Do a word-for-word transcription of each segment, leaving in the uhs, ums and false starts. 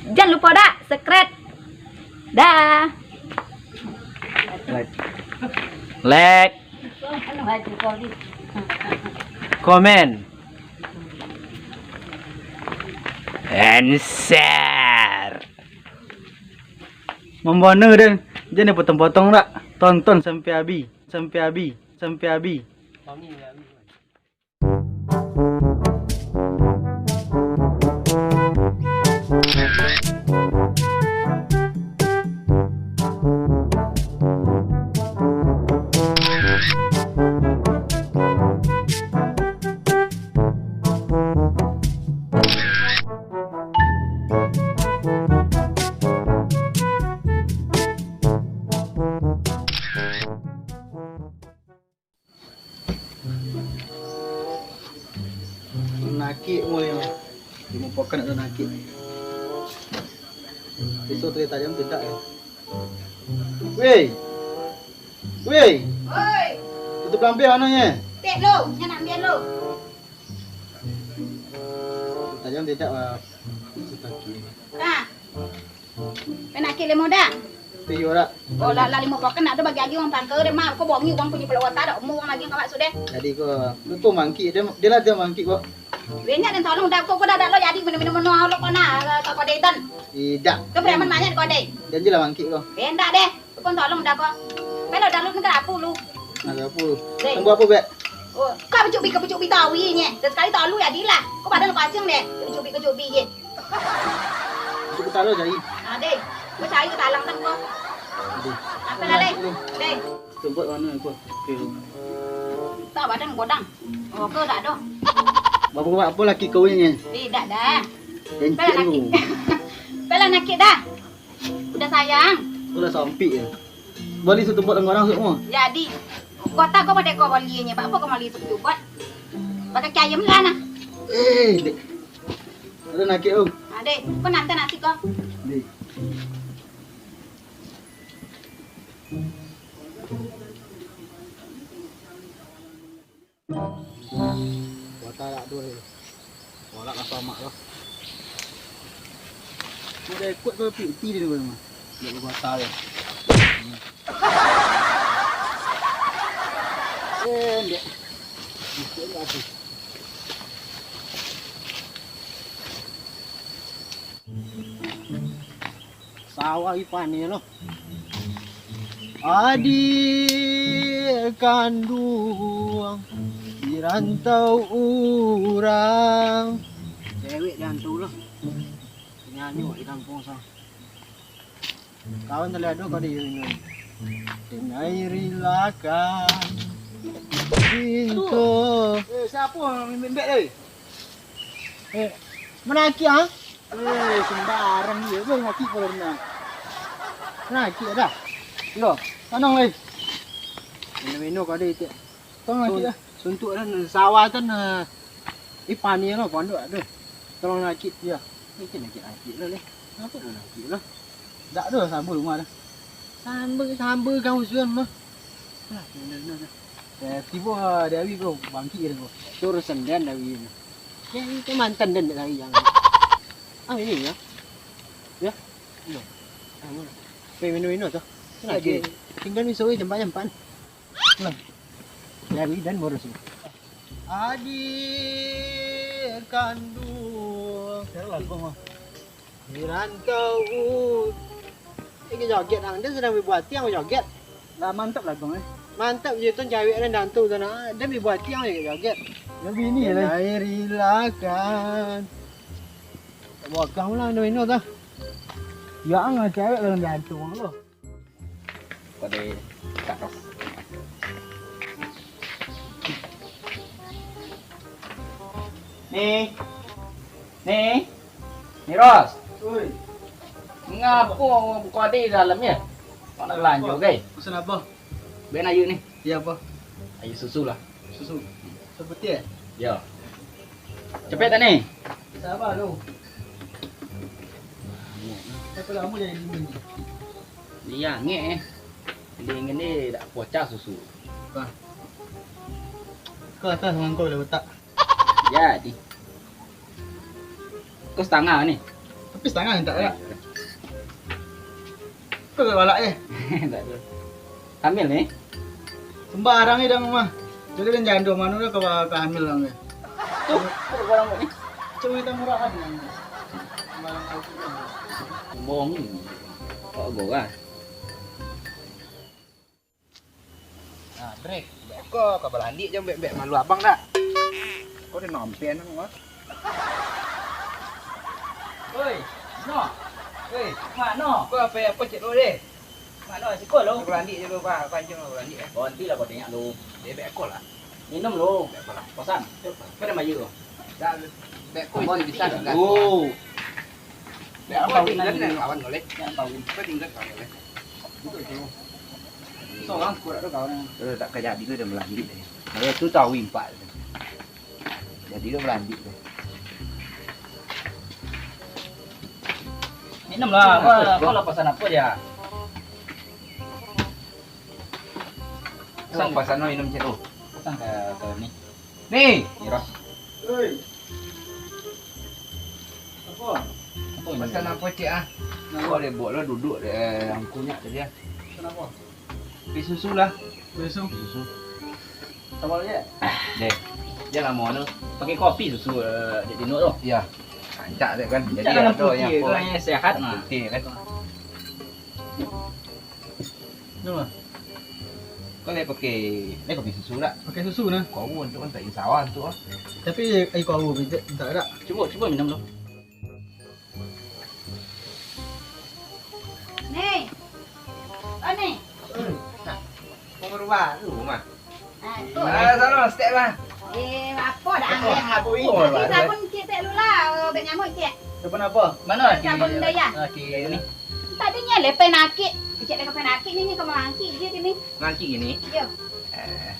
Jan lupo dak subscribe. Dah. Like. Like. Comment. And share. Mambana deh. Jan dipotong-potong dak. Tonton sampai habis. Sampai habis. Sampai habis. Nakik mulai mah. Limo pokan nak nakik. Pisau tali tajam tidak ya? Weh. Weh. Oi. Tutup lampir mana nya? Tek lo, nya nak ambil lo. Tajam tidak lah. Sakit. Nah. Penakik limo dah. Iyo dak. Oh, lah, lah limo pokan nak ado bagi agi urang pangka deh, mah. Ko bongi urang punyo pulau kota dak, umur urang lagi kawak sudah. Jadi ko, lu ko mangkik, dia, dia lah dia mangkik ko. Banyak dan tolong dah, ko, ko dah dak lo jadi minum-minum mano lo ko nak, kau ko detan. Tidak. Ko preman banyak ko deh. Janji lah mangkik ko. Bendak deh, ko tolong dah ko. Kalau dah lu ni kan apa lu? Ada apa lu? Deh. Tunggu apa, Bek? Oh, kau pucuk bi, kau pucuk bi tawi nye. Sekali tolu jadilah. Ko badan kacang deh. Pucuk bi, pucuk bi je. Itu kepala cari. Ah, deh. Gua cari ke talang kan gua. Aduh. Apa lah, leh? Deh. Tempat mana aku? Oke. Tak badan godang. Oh, kau tak ada. Bapak-bapak apa laki kau ini? Eh, tak dah. Kencing lu. Pelan nakik dah. Udah sayang. Udah sampik ya. Bali satu buat orang semua. Jadi, kota kau pada kau bali nya. Apa kau bali satu buat? Pakai cayam lah nah. Eh, dek. Ada nakik tu. Ada. Kau nanti nasi kau. Dek. Kuota tak ada. Kolak lah samak lah. Udah ikut tu piti dia tu mah. Dia kuota ya. Eh, dia. Ikut lah tu. Sawah ipane lo. Adik kanduang di rantau urang. Cewek di rantau lo. Penyanyi di kampung sa. Kawan tadi ado kau di ini. Denai rilakan pintu. Eh, siapa yang mimbek tadi? Eh, mana aki ah? Eh, sembarang dia. Bang, aki kalau renang. Nah, aki dah. Lo, tanong lai. Mino-mino kau ada itik. Tolong aki dah. Suntuk dan sawah kan, eh, ipani lo pondok tu. Tolong aki. Ya. Mungkin aki aki lo leh. Apa tu aki lo? Dak tu sambal rumah dah. Sambal, sambal kau usun mah. Nah, benar-benar. Eh, tiba dari ko bangkit ko. Suruh senden dari ini. Ya, itu mantan dan dari yang. Ah, ini ya. Ya. Iya. Ah, mana? Pe minum-minum tu. Lagi. Tinggal ni sore jam empat, jam empat. Nah. Dari dan boros ni. Adik kanduang. Sekarang lagu mah. Di rantau. Ini joget nang dia sedang berbuat tiang joget. Lah mantap lagu eh. Mantap je tu cawek dan dantu tu nah. Dia berbuat tiang joget. Lebih ni lah. Denai rilakan. Buat kau lah anu ino tu. Ya ang cawek dalam dantu lo. Kode katos. Ni. Ni. Ni Ros. Oi. Ngapo kode dalamnyo? Kok nak belanjo, gai? Pesan apa? Ben ayu ni. Iya apa? Ayu susu lah. Susu. Susu putih eh? Yo. Capek tak ni? Sabar tu. Berapa lama jadi dingin ni? Dia angek eh. Dingin ni dak pocah susu. Bah. Kau atas dengan kau dah letak. Jadi. Kau setengah ni. Tapi satangah mintak lah. Kau tak balak eh? Tak ada. Hamil ni? Sembarang ni dah mah. Jadi dan jando mano dah kau ka hamil lah ni. Tu, tu barang ni. Cuma minta murahan ni. Sembarang kau tu. Bohong ni. Kau gora. Nah, Dre, beko ka balandik je, bek, bek malu abang dak? Kau dah nampen tu mah. Oi, no. Oi, mano? Kau apa apa cek lu deh? Mano siko lu? Balandik je lu, Pak. Pancing lu balandik eh. Berhenti lah kau tengok lu. Dia beko lah. Minum lu. Beko lah. Kosan. Kau dah mayu. Dah, beko itu bisa juga. Oh. Beko tinggal dengan kawan boleh. Yang tahu. Kau tinggal kawan boleh. Seorang kuat tu kawan. Eh, tak kajadi tu dia melanjut dia. Dia tu tahu impak tu. Jadi dia melanjut tu. Minum lah, apa? Kau lah pesan apa dia? Sang pesan minum cek tu. Sang ke, ke ni. Ni, Miros. Oi. Apa? Apa ini? Pesan apa cek ah? Kenapa? Kau dia buat lah duduk deh, angkunya tadi ah. Pesan apa? Kopi susu lah. Kopi susu. Kopi susu. Tambah lagi? Deh. Dia lama tu. Pakai kopi susu eh, di Tino tu. Iya. Rancak dek kan. Jadi ada yang putih apa? Yang sehat nah. Putih kan. Nama? Kau lagi pakai, lagi kopi susu tak? Pakai susu nah. Kau pun tu kan tak insya Allah tu ah. Tapi air kau pun tak ada. Cuba cuba minum tu. Ni. Oh ni. Nah, kau berubah tu mah. Ah, tu. Ah, salah step lah. Eh, apa dah angin? Apa? Tapi sabun cik tak lu lah, oh, banyak nyamuk cik. Sabun apa? Mana laki? Sabun daya. Laki ni. Tadi ni lepai nakik. Cik dah lepai nakik ni, ni kau mangkik je sini. Mangkik ni? Yo. Eh.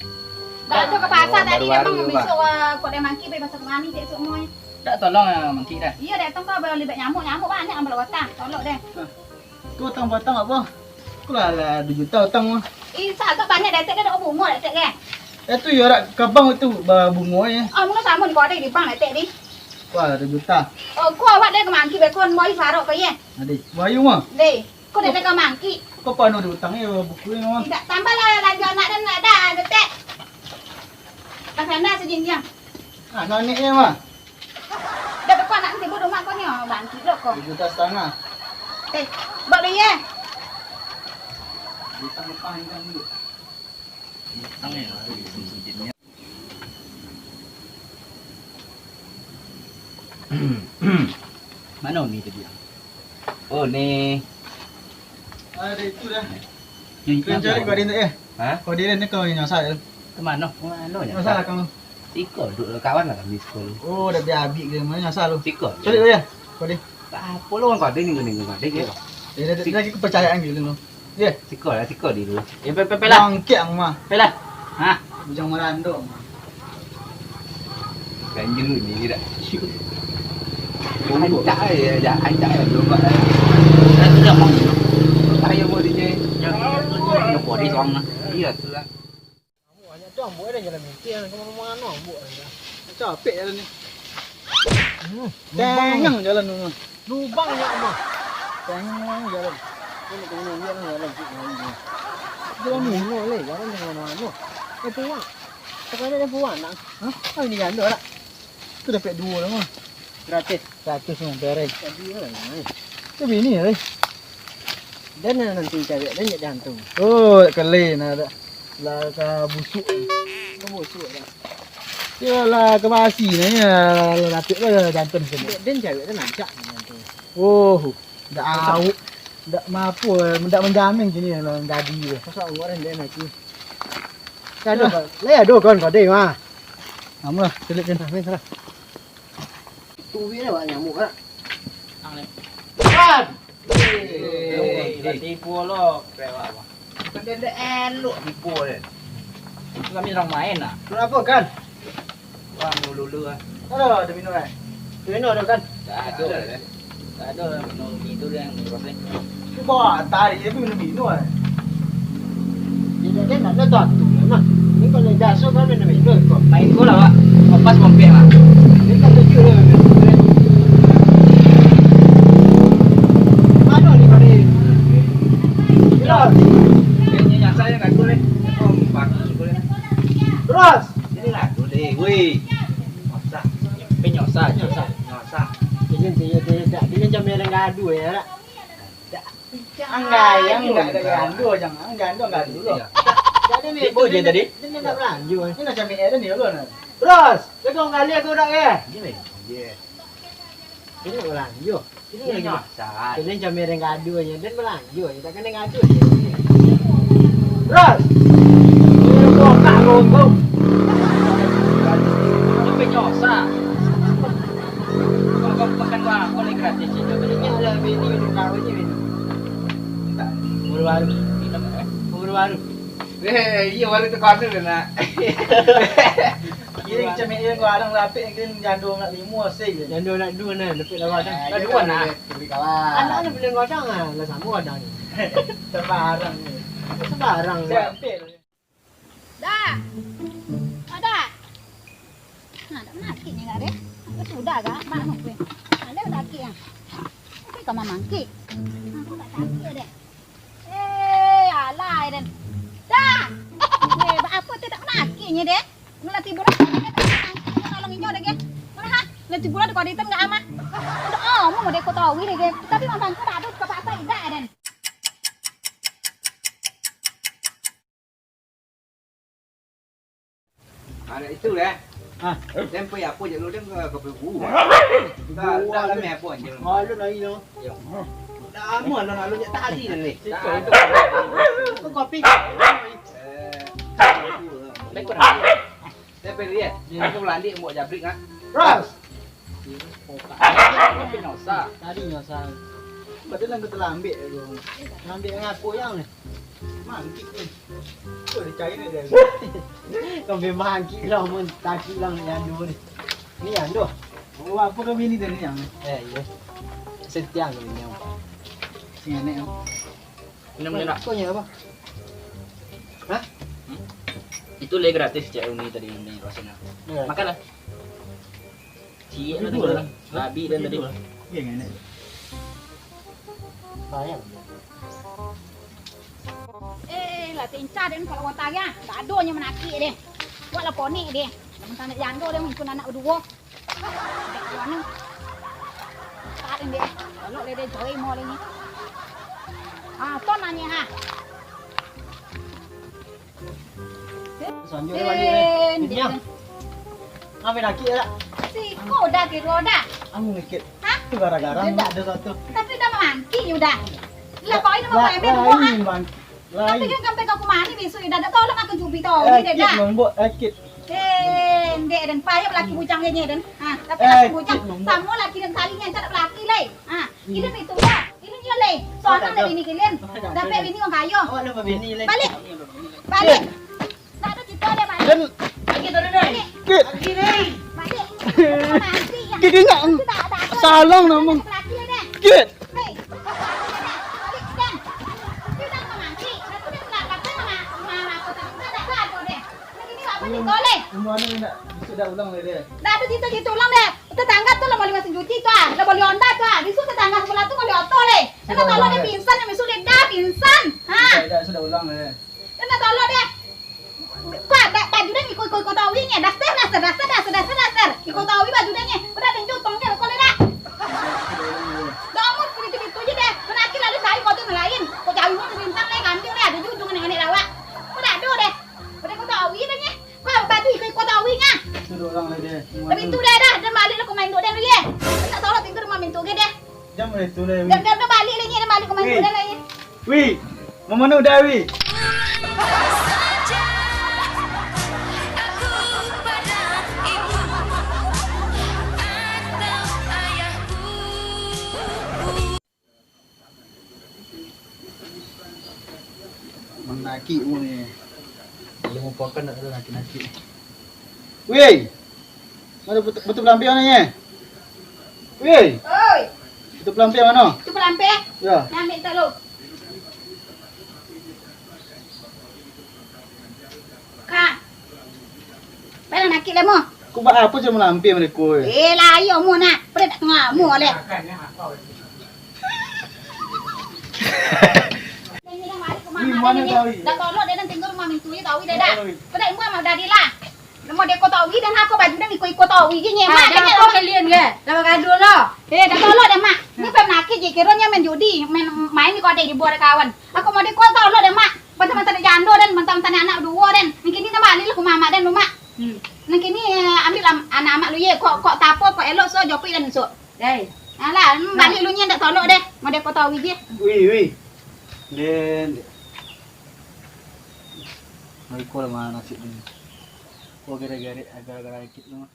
Dah tu ke pasar tadi memang besok kau dah mangkik bai pasar kemani cik semua. Tak tolong mangkik dah. Iya, datang kau beli banyak nyamuk, nyamuk banyak ambil batang. Tolong deh. Kau utang batang apa? Kau lah, lah dua juta utang mah. Ih, sagak banyak datek ke, dak bungo datek ke? Eh tu ya rak kabang tu ba bungo eh. Ah, mula sama ni kau ada di bank datek ni. Wah, dua juta. Oh, kau awak dah ke mangki bekon moi sarok kau ye. Adi, bayu mah. Deh, kau dah ke mangki. Kau pano di utang ye buku ni mah. Tidak tambah lah lanjut anak dan nak dah datek. Pasal nak sejinjang. Ah, nanik ye mah. Dah beko anak tibo rumah kau ni, oh, bangkit lo kau. Dua juta setengah. Eh, bak lu ye. Utang utang utang dulu. Utang ye. Mana Uni tadi? Oh, ni. Ada itu dah. Kau cari kau Adin tu eh. Ha? Kau Adin ni kau nyasar. Ke mano? Ke mano nyasar? Nyasar lah kau. Siko duduk kawan lah kami siko lu. Oh, dah habis ke mana nyasar lu? Siko. Cari kau ya. Kau Adin. Tak apa lu orang kau Adin ni kau Adin ke. Ya, dah lagi kepercayaan gitu lu. Ya. Siko lah, siko dulu. Ya, pe pe pe lah. Bangkit ang mah. Pe lah. Ha. Bujang marando. Ganjil ni tidak. Ancak aja, ya, ancak aja dulu, Pak. Saya sudah mau. Saya mau di sini. Ya, ya, ya, ya, ya, ya, ya, ya. Iya, tu lah. Banyak tu ambo dah jalan minti, yang kemana-mana ambo dah. Capek jalan ni. Hmm, lubang. Tengang jalan tu. Lubang ni ambo. Tengang jalan. Ini kemana dia ni jalan tu. Jalan ni no le, jalan kemana-mana. Eh, puang. Sekarang dia puang nak. Hah? Kau ini jando tak? Tu dapek duo lah mah. Seratus. Seratus mah, beres. Tadi lah, eh. Tu bini lah, eh. Dan nanti cari dan jak jantung. Oh, kelai nah dah. Lah ka busuk. Ka busuk dah. Yo lah ka basi nah ya, lah dapek lah jantung sini. Dan cari dan rancak jantung. Oh, dak awuk. Dak mampu, dak menjamin kini lah jadi dah. Pasal umur dan dia nak. Ado, lah ado kawan kau deh mah. Amulah, telik kan, main salah. Tunggu dia awak nyamuk lah. Kan? Eh, tipu lo. Kan dia elok tipu dia. Itu kami orang main lah. Kenapa kan? Orang dulu-dulu lah. Ada, ada minum eh? Minum ada kan? Tak ada lah. Tak ada lah, minum itu dia yang terus ni. Cuba tarik dia tu minum minum eh. Dia dah nak dah tu lah mah. Ni kalau biasa kan minum minum kau. Main bola, Pak. Kompas kompek, Pak. Dia tak tujuh lah. Terus. Inilah boleh, weh. Nyosah. Penyosah, nyosah, nyosah. Jadi, jadi, jadi, jadi, jadi macam yang gaduh ya, nak? Anggai, yang enggak ada gaduh, jangan. Anggai, tu enggak dulu. Iya. Jadi ni, Ibu je tadi? Dia nak belanja. Ini nak cari air ni dulu, nah. Terus, pegang kali aku nak, eh? Gini. Iya. Ini nak belanja. Ini lagi masak. Kalian jamir yang gaduh aja, dan belanja aja, tak kena gaduh aja. Terus. Bongkak bongkok. Sampai nyosa. Kau makan barang, kau lagi gratis aja. Ini ada bini, bini kau aja, bini. Baru-baru. Baru-baru. Eh, iya, baru tu kau tu nak. Kira macam ni, kau orang lapik, kira jando nak limo, asing. Jando nak dua, nah, lapik lawa dah. Nak dua, nah. Beli kawan. Anak ni beli godang, ah. Lah sama godang ni. Sembarang ni. Sembarang ni. Siap. Dah. Oh, dah. Nah, dah mangkik ni, dah deh. Aku sudah, gak? Mak, nak kuih. Ada dah kik, ah. Oke, kau mangkik. Aku tak sakit, deh. Eh, alah, Eden. Dah. Eh, baa apo tu tak manakiknyo, deh? Lah tibo lah, nolong inyo deh, geh. Mana, ha? Lah tibo lah, kau di tengah ama. Udah, ah, mau deh, kau tahu ini, geh. Tapi mambang kau dah ada, kau paksa indak, Eden. Ada itu, deh. Ah. Tempe apo je lu, deh, ke, ke gua. Dah, dah lama apo je. Malu lagi, no. Yo. Dah lama, no, lalu je tadi, deh. Itu, itu. Kau kopi. Eh, baik, kurang. Saya pilih dia. Aku landik buat jabrik, ah. Ras. Tapi nyosa. Tadi nyosa. Berarti lah kita lambik tu. Lambik dengan aku yang ni. Mangkik ni. Tu dicari ni dia. Kau memang mangkik lah, mun taki lah yang dua ni. Ni yang dua. Oh, apa kau bini tadi yang ni? Eh, iya. Setiang kau bini yang. Sini ni. Minum dulu nak. Kau nya apa? Hah? Hmm? Itu le gratis cek Uni tadi, Uni rasanya. Iya. Makanlah. Ciek lah tu lah. Nabi dan tadi. Iya, enak. Sayang. Eh, lah tincah den kalau kota ya. Tak ada nya menakik deh. Buatlah ponik deh. Mentang nak jando deh, mungkin anak berdua. Dek, anu. Tarik, dek. Tolok le, dek. Jauh mau le ni. Ah, ton nanya, ha. Sanjung dia balik, eh. Dia. Ambil laki ya. Si, kau dah kira dah. Anu mikir. Hah? Tu gara-gara. Dia tak ada satu. Tapi dah mangki, udah. Lah, kau ini mau main, mau, ha? Tapi kan sampai kau kemari besok, ya, dah, dah tolong aku cubi tau, eh, ni dah, dah. Lembut, eh, kit. Eh, ndek, dan payah laki bujang dia ni, dan. Ha, tapi eh, laki bujang, kit, lembut. Sama laki dan kali ni, tak ada laki, lai. Ha, ini itu, dah. Ini dia, lai. Soalnya ada ini, kalian. Dapat bini orang kaya. Awak lupa bini, lai. Balik. Balik. Tak ada cerita dia, balik. Dan balik. Kit. Balik. Nanti, ya. Kit, ingat. Nanti tak ada, tak ada. Salang nama. Laki dia. Kit. Hei, balik, Ken. Dia dah mengaji. Aku dah bilang, kata mama, mama aku tak, tak, tak, tak, tak, deh. Ini apa ni, boleh? Umur ni nak, besok dah ulang lagi, deh. Dah ada cerita-cerita ulang, deh. Tetangga tu lah boleh mesin cuci tu, ah. Lah boleh Honda tu, ah. Besok tetangga sebelah tu boleh oto, leh. Dah tolong dia pingsan, yang besok dia dah pingsan. Ha. Dah, dah, sudah ulang, deh. Dah tolong dia. Kau ba-, baju dia ngikut-ikut tawi ni. Daster, daster, daster, daster, daster, daster. Ikut tawi baju dia ni. Udah tinju tong dia, kau lihat dah. Dah amat, segitu-gitu je deh. Kena aki lalu cari kau tu yang lain. Kau cari rumah bintang lain, kambing lain, ada juga dengan nenek lawak. Kau dah ada deh. Udah kau tawi dah ni. Kau baju ikut-ikut tawi ni. Sudah ulang lah dia. Tapi tu dah, dah. Dan balik lah kau main duduk dia dulu, ye. Kena tolong tinggal rumah mintu ke deh. Jam boleh tu lah, Wi. Dan, dan, dan balik lagi, dan balik ke mana dah lagi. Wi, mamanu dah, Wi. Manakik mu ni. Dia mupakan nak ada nakik-nakik. Weh! Mana betul, betul pelampir mana ni? Weh! Oi! Betul pelampir mana? Tu pelampir? Ya. Nak ambil tak lu? Ka. Baiklah, nakik lah mu. Kau buat apa je melampir mereka, eh? Eh, lah, ayo mu nak. Perut tak tengah mu oleh. Ni mana tahu? Dah tolong dia dan tinggal rumah mintu je tahu dia dah. Pada imam dah dia lah. Model ko Towi den, ako baju den iko-iko Towi je nyemak. Ado apo kalian ge? Lah bagaduah lo. Eh, dak tolok deh, Mak. Ni pernah je kironyo main judi, main, main ni kode di buah kawan. Ako model ko tolok deh, Mak. Bantang-bantang jando den, bantang-bantang anak duo den. Nan kini den baliak lah ka mamak den lu, Mak. Hmm. Nan kini, eh, ambiak lah anak amak lu ye. Kok, kok tapo, kok elok so, jopuik den so. Dai. Alah, hmm, baliak lu nyen dak tolok deh. Model ko Towi je. Wih, wih. Den. Nah, iko lah mah nasib ni. Ko gara-gara, gara-gara kik tu mah.